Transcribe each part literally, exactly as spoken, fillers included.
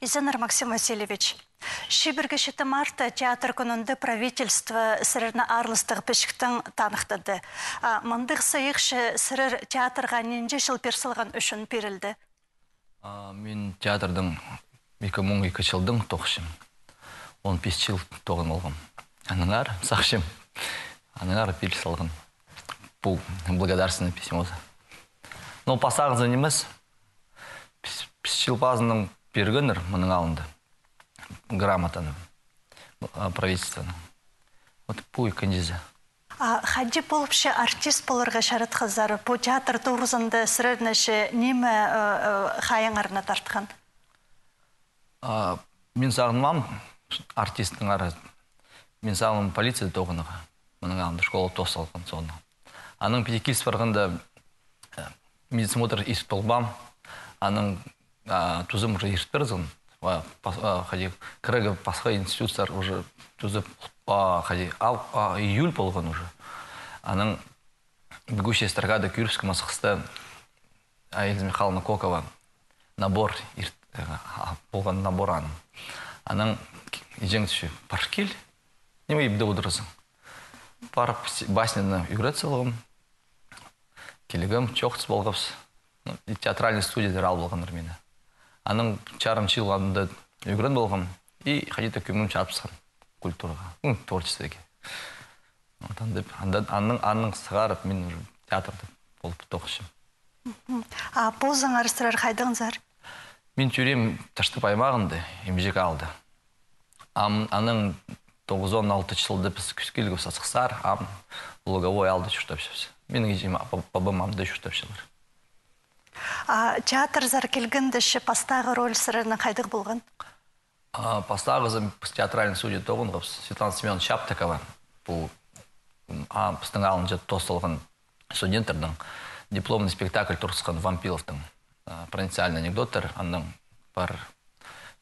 Изеннер, Максим Васильевич. Чибіргі читі мартта театр кӱнінде правительство сірерні аарластығ пічіктең таныхтады. А мындағ сыйыхча сірер театрға нинҷе чыл пир салған ӱчӱн пирілді? А, мин театрдаң ікі муң ікі чылдаң тоғынчам. Он пис чыл тоғын полғам. Аннаңар сағынчам. Аннаңар пир салған. Пу благодарственный письмозы. Но пастағызын нимес. Піс, піс чыл пазынаң пиргеннер мының алнында грамотаны, а, правительствоның. Вот пу ікінҷізі. А хайди полыпча артист поларға чаратхазар? Пу театр туғызында сірерні че ниме, э, э, хайыңарны тартхан? А, мин сағынмаам артистің ары. Мин сағынмаам полицияда тоғынарға. Мының алнында школа тоос салған соонда. Анаң піди киліс парғанда, э, медосмотр ирт полбаам. Анаң, а, тузым уже ирт пирген. А, пас-, а, хайди, кірерге пасха институттар уже тузы, а, хайди, ав-, а, июль полған уже. Анаң бегущая строка да Кировский Москвада, а, Эльза Михайловна Кокова набор ирт-, э, а, полған набор аның. Анаң иҷең тіпче: «Пар кил, ниме ибде одыразың?» Парып, с-, басняны ӱгрет салғам. Килгем, чоохтас полғабыс. Ну, и театральный студияда ал полғаннар мині. Анаң чарым чыл анда ӱгрен полғам. И хайди-да кӧңнім чарыбысхан культураға, ну, творчествоға. Вот анда, анда, анаң, анаң сығарып, мин уже театрда полып тоғынчам. Мгм. А позыңар сірер хайдағзар? Мин тӧреем Таштып аймағында, Имҷек аалда. Ам, анаң тоғызон алтынҷы чылда піс кӧс килгебіс Асхыссар, ам Луговой аалда чуртапчабыс. Минің иҷем, а, паб-, пабам амды чуртапчалар. А театрзар килгенде че пастағы роль сірернің хайдағ полған? А, пастағызын піс театральный студия тоғынғабыс, Светлана Семёновна Чаптыкова. Пу, м, а, пістің алынҷа тоос салған студенттернің дипломный спектакль турғысхан Вампиловтың, а, провинциальный анекдоттар, анаң пар,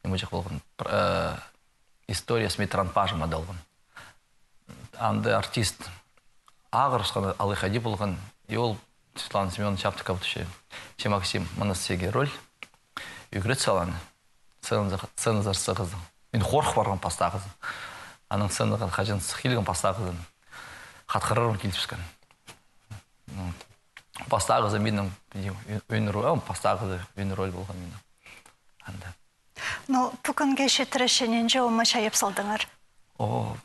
ниме чох полған, пр-, э, история с Митранпажем адалған. Анда артист ағырыбысхан, алай хайди полған, и ол Светлана Семёновна Чаптыкова тіпче: «Че, Максим, мына сірерге роль, ӱгрет салам, сценазар, сценазар сығызың». Мин хорых парғам пастағызын. Анаң сценаға хаҷан сых килгем пастағызын, хатхырарым килібіскен. Вот. Пастағызы минің ӧӧн роль, пастағызы ӧӧн роль полған минің. Анда. Ну, пу кӱнге читіре че нинҷе ома чайап салдыңар? О,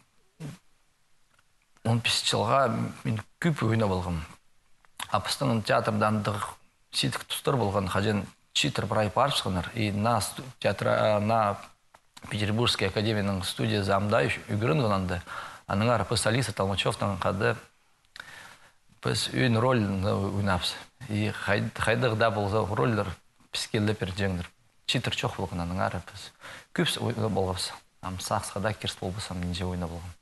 он пис чылға мин кӧп ойнап алғам. А пістің театрда андағ сидік тустар полған, хаҷан чииттер прай парыбысханнар. И наа сту-, театра-, а, наа Петербургский академияның студиязы ам даа ӱгренген анда. Аннаңар піс Алиса Толмачёвнаң хада піс ӧӧн рольны ойнапчабыс. И хай-, хайдағ даа полза рольлар піске ле пирҷеңнер. Чииттер чох полған, аннаңар піс кӧп с-, ойнап алғабыс. Ам сағысха даа киріс полбассам, нинҷе ойнап алғам.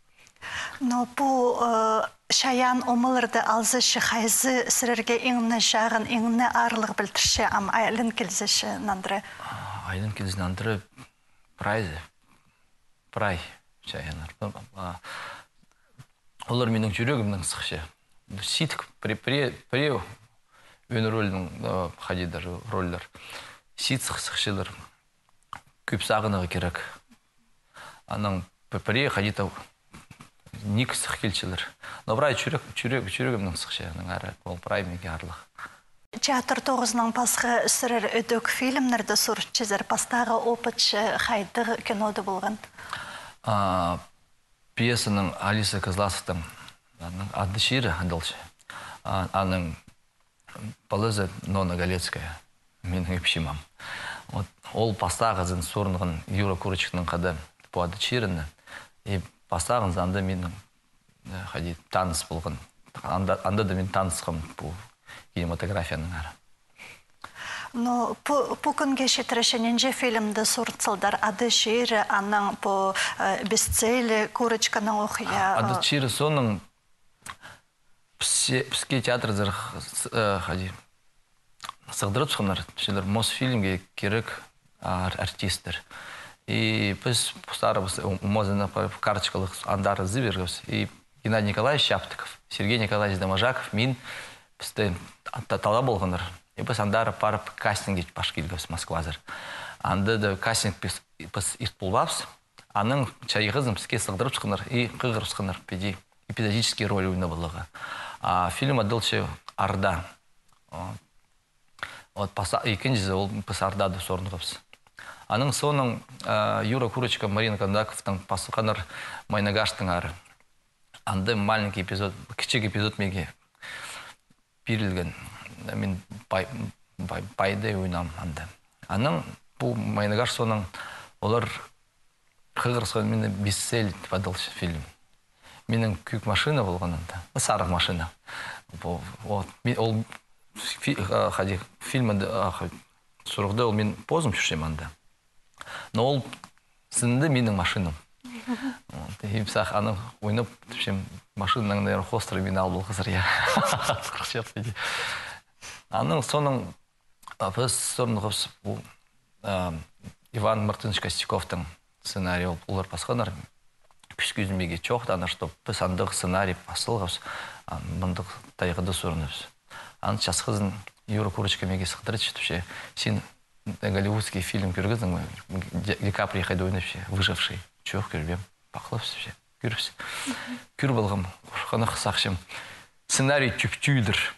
Но пу, э, чайаан омаларны алза че, хайзы сірерге иң не чағын, иң не аарлығ пілдірче, ам айлан килзе че нандыра? А, айлан килзе нандыра прайзы. Прай чайааннар. А, олар минің чӱрегімнең сыхча. Сидік піре-, піре-, піреу ӧӧн рольның, э, хайди даже рольлар. Сидік сых-, сыхчалар. Кӧп сағынарға кирек. Анаң пі-, піреу хайди-да ниик сых килчелер. Но прай чӱрек, чӱрек, чӱрегімнең сыхча, аннаңар ол прай мағаа аарлығ. Театр тоғызынаң пасха сірер ідӧк фильмнерде суурынчазар, пастағы опыт че хайдағ кинода полған? А, пьесаның Алиса Кызласовтың, аның «Ады чирі» адалча. А, аның палазы Нона Галецкая, минің ипчім ам. Вот, ол пастағызын суурынған Юра Курочкиннең хада пу «Ады чиріні». И пастағызын анда минің, э, хайди, таныс полған. Анда, анда даа мин танысхам пу кинематографиянаңар. Ну, пу, пу кӱнге читіре че нинҷе фильмде суурын салдар? «Ады чирі», анаң пу, э, «Без цели», Курочканың ох, я, «Ады чирі» соонаң піске, піске театрзар с-, э, хайди, сығдырыбысханнар, тіпчелер, Мосфильмге кирек ар-, артисттер. И піс постарыбыс, ум-, умазына карточкалығ андар ызы пиргебіс. И Геннадий Николаевич Чаптыков, Сергей Николаевич Доможаков, мин, пісті та-, таллап алғаннар. И піс андар парып кастингке пар килгебіс Москвазар. Анда даа кастинг піс, піс ирт полбаабыс. Анаң чайғызын піске сығдырыбысханнар и хығырыбысханнар, піди эпизодический роль ойнап аларға. А фильм адалча «Орда». О. Вот паса-, ікінҷізі ол піс «Ордада» сурынғабыс. Анаң соонаң, а, Юра Курочка, Марина Кондаковтаң пазылғаннар «Майнагаштың ары». Анда маленький эпизод, кічіг эпизод меге пирілген. Мин пай-, пай-, пайда ойнаам анда. Анаң пу «Майнагаш» соонаң олар хығырысхан мині «Бесель» тіп адалча фильм. Минің кӧк машина полған анда. Ну, сарығ машина. Пу, вот, ми-, ол фи-, а, хайди, фильмда, а, хай-, сурығда ол мин позым чӧрчем анда. Но ол сынды минің машинам. Вот. И піске анаң ойнап, тіпчем, машинаң, наверное, хоостыра мині алып алғазар, я. Анаң соонаң, а, піс сурынғабыс пу, а, Иван Мартынович Костяковтың сценарий ол, олар пасханнар. Піс кӧзідімге чоохтааннар, что піс андағ сценарий пас салғабыс, а, мындағ тайғада сурынабыс. Аны часхызын Юра Курочка меге сыхтырча, тіпче: «Син голливудский фильм кӧргезің ме? Ди-, Ди Каприо хайда ойнапча, «Выживший»?» «Чох, кӧрбеем». «Пахлап сіпче». Кӧрібіс. Кӧріп алғам, хынығ сағынчам. Сценарий тӧк тӧӧй дір.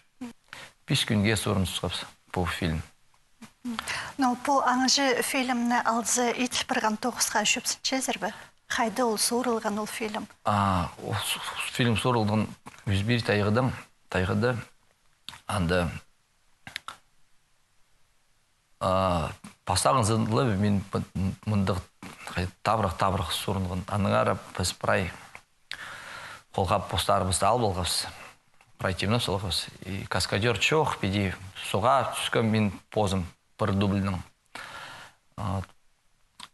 Пис кӱнге сурынысхабыс пу фильм. Ну, пу «Аңҷы» фильмні алза иділ парған тоғысха чӧпсінчезер бе? Хайда ол суурылған, ол фильм? А, ол с-, с-, фильм суурылған Ӱзбир тайғада, тайғада, анда, а, пастағызын ла мин м-, м-, мындағ, хай, табырах, табырах сурынған. Аннаңар піс прай холға постарыбысты алып алғабыс. Прай тимнеп салғабыс. И каскадёр чох, піди суға тӱскем мин позым пір дубльнең. А,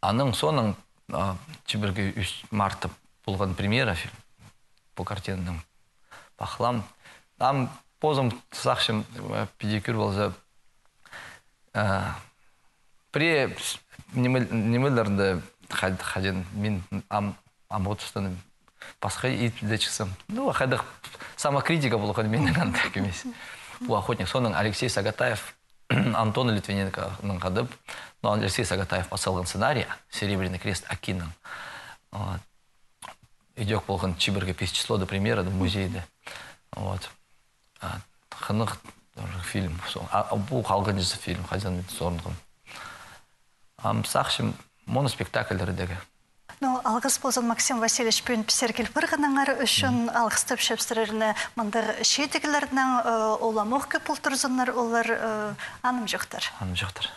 анаң соонаң, а, чибіргі ӱс мартта полған премьера фи-, пу картинаның, пахлаам. Ам позым сағынчам, а, піди кӧр полза, а, пірее с-, ниме-, нимелерні хай-, хайди, мин ам, ам отыстан пасха ит те чыхсам. Ну, хайдағ самокритика полған минің андағ нимес. Пу «Охотник». Соонаң Алексей Сагатаев, Антон Литвиненконаң хадап, ну, Алексей Сагатаев пас салған сценарий, «Серебряный крест» Окинаң. Вот. Идӧк полған чибіргі пис числода премьерада музейде. Вот. А, хынығ тоже фильм. Со-, а, а, пу халғанҷызы фильм, хайзын сурынған. Ам сағынчам, моноспектакльдер идерге. Ну, алғыс ползын, Максим Васильевич, пӱӱн пістерге кил парғаныңар ӱчӱн. Алғыстапчам сірерні мындағ чидіглернең, э, уламох кӧп пол турзыннар олар, э, анымҷохтар. Анымҷохтар.